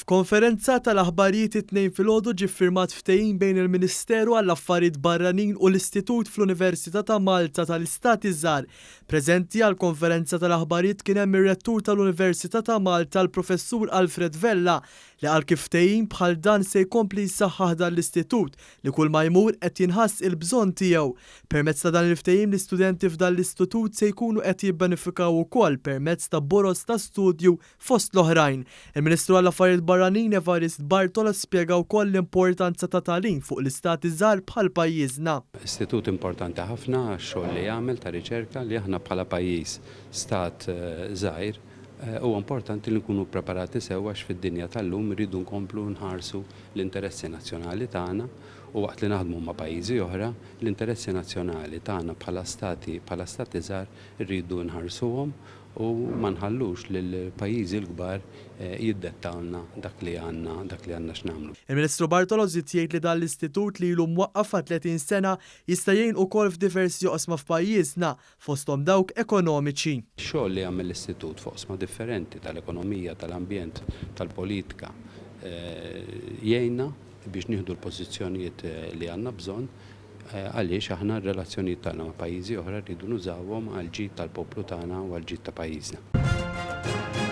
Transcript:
F'konferenza tal-aħbarijiet it-Tnejn filgħodu ġie ffirmat ftehim bejn il-Ministeru għall-Affarijiet Barranin u l-Istitut fl-Università ta' Malta tal-Istati Żgħar. Preżenti għall-konferenza tal-aħbarijiet kien hemm ir-Rettur tal-Università ta' Malta l-Professur Alfred Vella li qal kif ftehim bħal dan se jkompli jsaħħaħ dan l-istitut li kull ma jmur qed jinħass il-bżonn tiegħu. Permezz ta' dan il-ftehim l-istudenti f'dan l-istitut se jkunu qed jibbenefikaw ukoll permezz ta' boroż ta' studju fost l-oħrajn. Il-Ministru għall-Affarijiet Barranin Evarist Bartolo spjega wkoll l-importanza ta' tagħlim fuq l-istati żgħar bħal pajjiżna. Istitut importanti ħafna għax-xogħol li jagħmel ta' riċerka li aħna bħala pajjiż stat żgħir huwa importanti li nkunu ppreparati sew għax fid-dinja tal-lum irridu nkomplu nħarsu l-interessi nazzjonali tagħna u waqt li naħdmu ma' pajjiżi oħra, l-interessi nazzjonali tagħna bħala stati bħala stati żgħar irridu nħarsuhom u ma nħallux lill-pajjiżi l-kbar jiddettawlna dak li għandna dak li għandna x'nagħmlu. Il-Ministru Bartolo żied jgħid li dan l-istitut li ilu mwaqqaf għal 30 sena jista' jgħin ukoll f'diversi oqsma f'pajjiżna, fosthom dawk ekonomiċi. Ix-xogħol li jagħmel l-Istitut f'oqsma differenti tal-ekonomija, tal-ambjent, tal-politika jgħinna biex nieħdu l-pożizzjonijiet li għandna bżonn għaliex aħna r-relazzjonijiet tagħna ma' pajjiżi oħra rridu nużawhom għall-ġid tal-poplu tagħna u għall-ġid ta' pajjiżna.